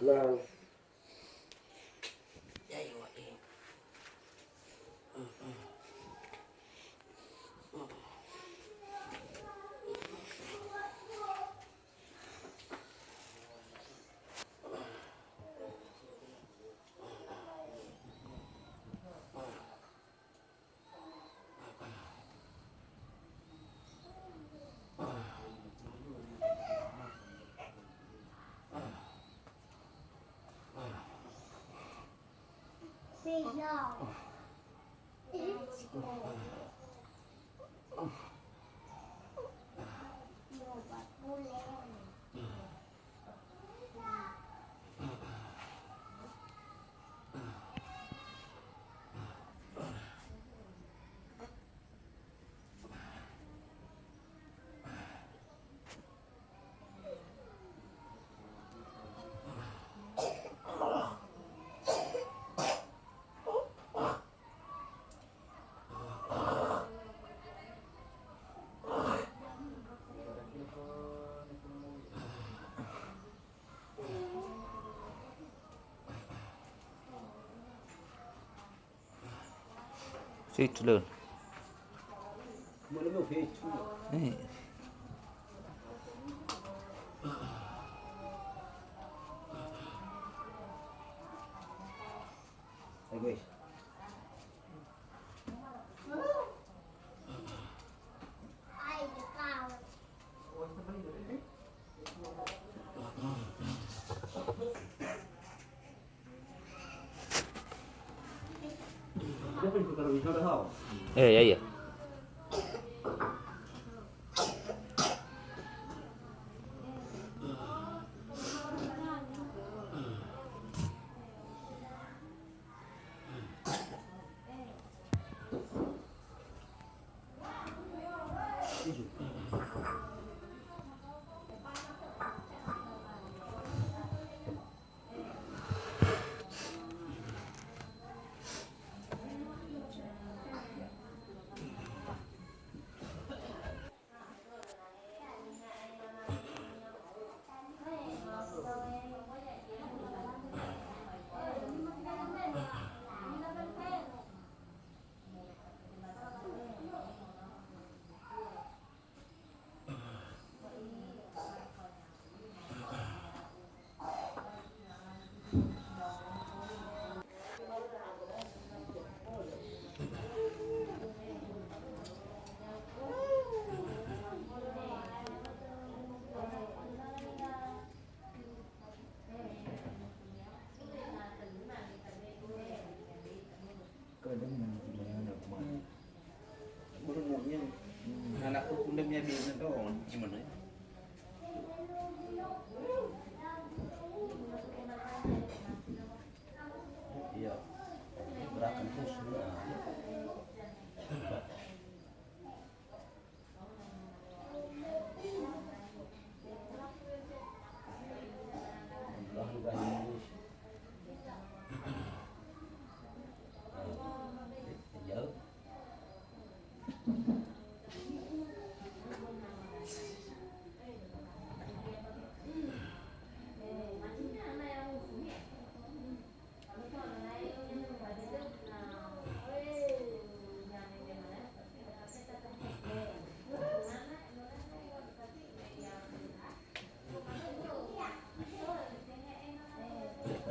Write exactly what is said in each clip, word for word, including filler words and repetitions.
Lau. Fetu lö. Eh. Eh, ya, ya. Kadang nanti mana nak kemana? Burung muknya anak kundang ya biasa dong, gimana ya? Iya. Gerakan khusus.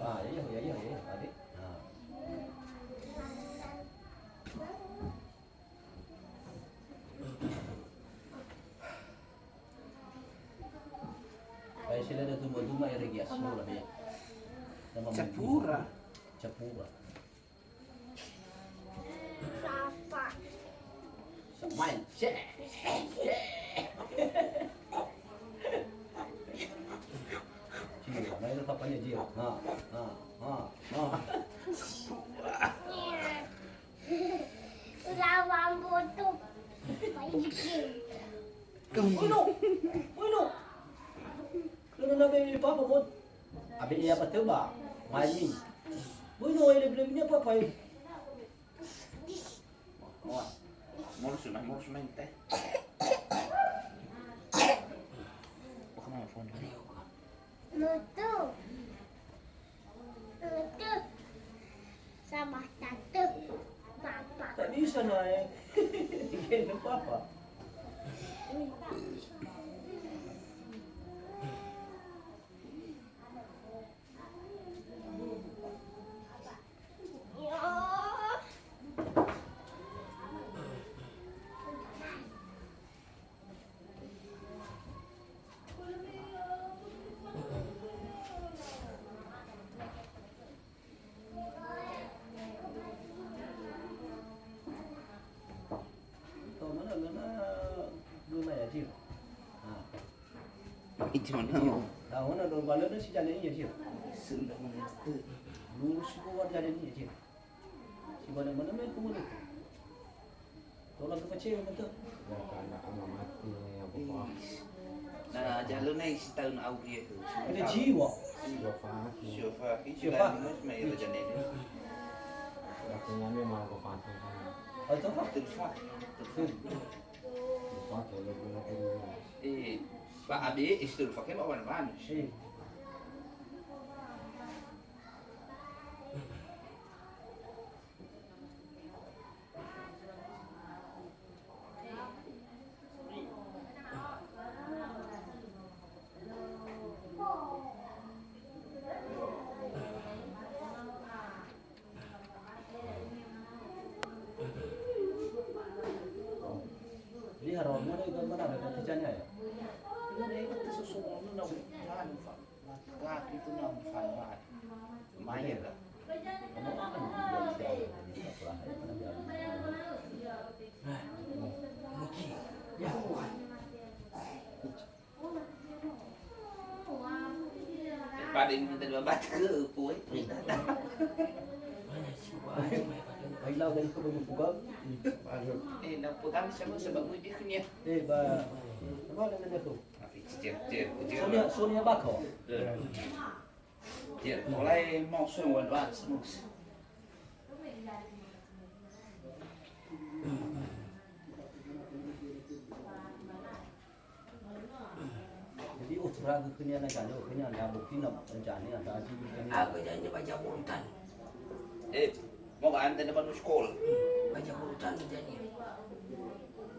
Ah, ya, ya, ya, ya, ya, adik. Nah. Kae sila da duma-duma ere gias mula ya. Capura. Capura. Sapa? Main. Cek. Cek. Cek. Main apa-apanya dia. Ha, ha, ha, ha. Lawan bodoh. Woi, no. Woi, no. Lö na be papa mo. Abi ia ba töba. Mai mi. Woi, no, ele beli ni apa, Pai? Mo. Mo sunah, mo sunah teh. Mutu. Sama tante, papa. Tak bisa, Nay. Gendong papa. Tau mana lana guna ya, Jil? Ha. Itu mana? Tahu mana dong bala dah si jalan ni ya, Jil? Sudah mana tu? Lurus ko war jalan ni ya, Jil. Si mana mana main ke mana tu? Tola ke pacil mana tu? Ya, kana ama mati, apa, apa. Ih. Na, jalur na isi tahun au dia tu. Ada jiwa. Siapa? Siapa? Siapa? Siapa? Mai raja ni. Aku nyambi mau ke pasar. Oh, itu apa? Itu apa? Itu. Itu apa? Kalau guna tu. Eh, Pak Abi, istri pakai bawa mana? Eh. Jadi, haromo deh, itu mana ada kerjanya ya? Iya, deh, itu susu, itu nak jalan, Pak. Nah, itu nak, Pak. Lumayan lah. Nah, mungkin. Ya, Pak. Pada ini minta dua batu ke, Poi? Ai lau dari kebun buka. Eh, nampak kami sama sebab mudik ni ya. Eh, ba. Apa namanya tu? Cicir, cicir, cicir. Sonia, Sonia Bako. Cicir, mulai mau semua dua semua. Jadi, oh, curah ke khönia na jalö, khönia na bukti na jane ada aji. Aku janji baca urutan. Eh, mau ke antar depan sekolah? Baca urutan janji.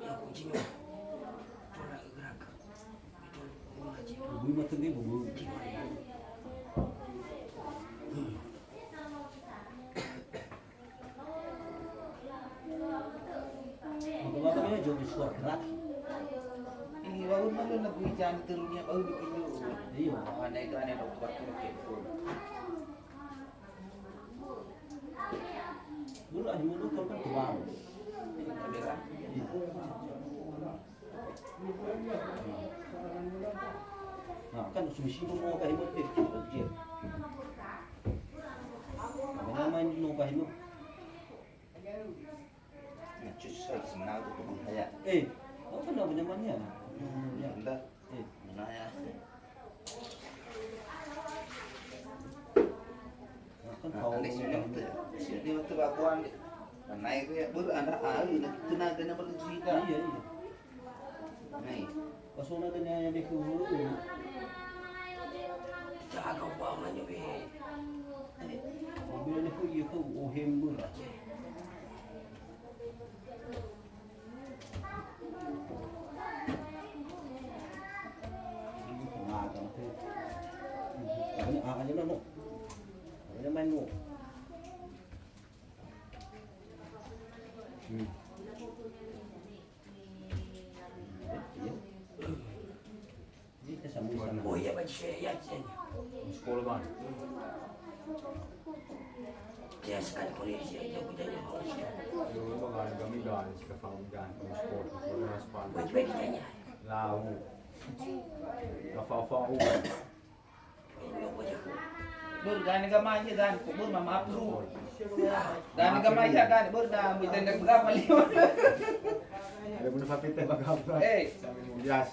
Ya, kuncinya. Tolak gerak. Betul, ngaji. Bui mah tengge, bui. Maka bapak ya, jawab suara keras. Ini baru malu lagu ijan terunya baru bikin dulu. Iya. Mana itu aneh dokter waktu pakai itu. Dulu ah, dulu kan tuan. Ini kamera. Iya. Nah, kan sumisi mo ka himut pe, dia. Mana main no ka himut? Nah, cus saya sebenarnya tu pun kayak. Eh, oh, kan dah punya mana? Ya. Entah. Eh. Mana ya? Nah, kan tahu. Ande sini waktu. Sini waktu bakuan. Naik ya, ber, ada air, nah, kena, kena perlu cerita. Iya, iya. Nai. Pas ona tanya yang dia ke hulu. Jaga umpamanya, be. Mobil ni pun iya ke, oh, hember. Ini tenaga, nanti. Ini, ah, ini, no, no. Ini main, no. Hmm. Oh iya, baca saya ya, saya. Sekolah mana? Saya sekali koleksi aja, aku tanya. Memang ada kami dan sekarang dan sekolah, sekolah sepan. Baik-baik tanya. Lau. Apa-apa. Bör, dane gamaja dan kubur mama apru. Dane gamaja dan bör dan bitendak berapa lima. Ada guna pakai teh bagabra. Eh. Sambil mulias.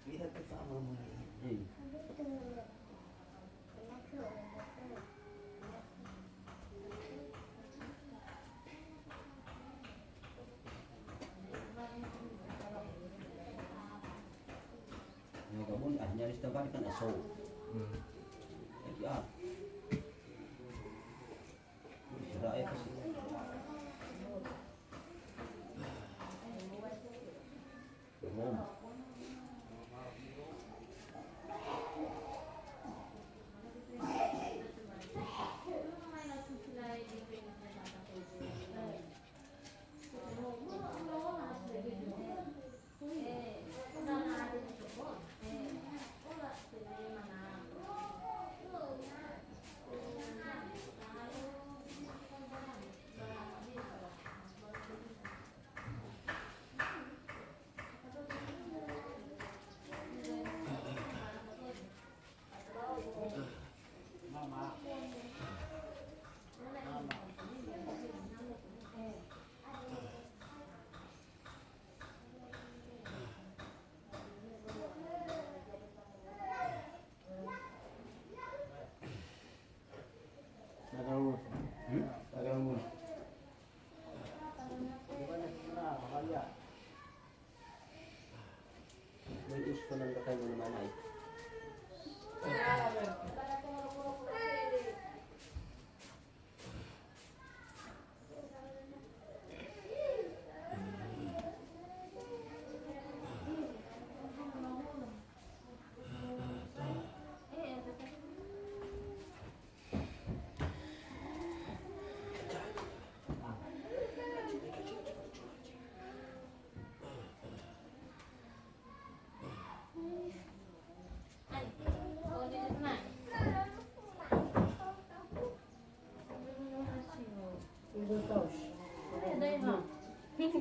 Lihat ke sama mama. Hmm. Nah, kamu, ah, nyaris tiap hari kan aso. Hmm. Jadi, ah. Israel pasti. Belum.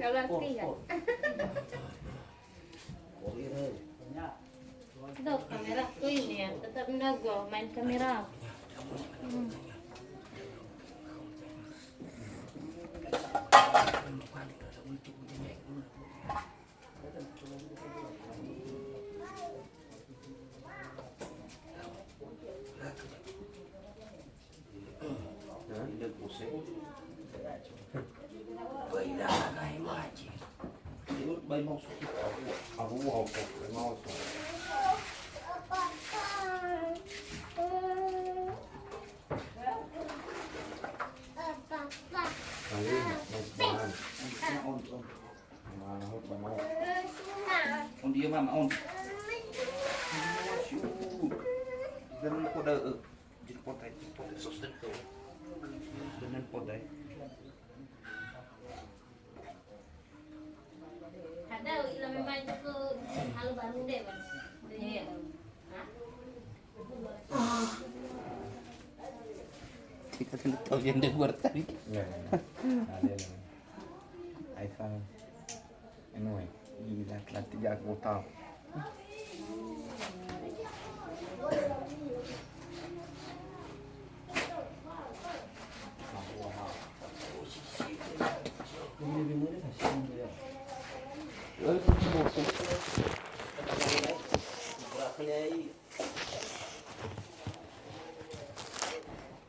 Kalau aku ya. Tuh, kamera tuh ini ya, tetap nggak gua main kamera. Hmm. On dia mama on. Jangan poda, eh. Jangan poda, jangan poda, sosten tu. Jangan poda. Ada ila memang itu ke hal baru deh, Bang. Iya. Hah? Kita kan tahu yang dia buat tadi. Iya, iya. Ada yang iPhone. Anyway, ini lah, lah tiga aku tahu.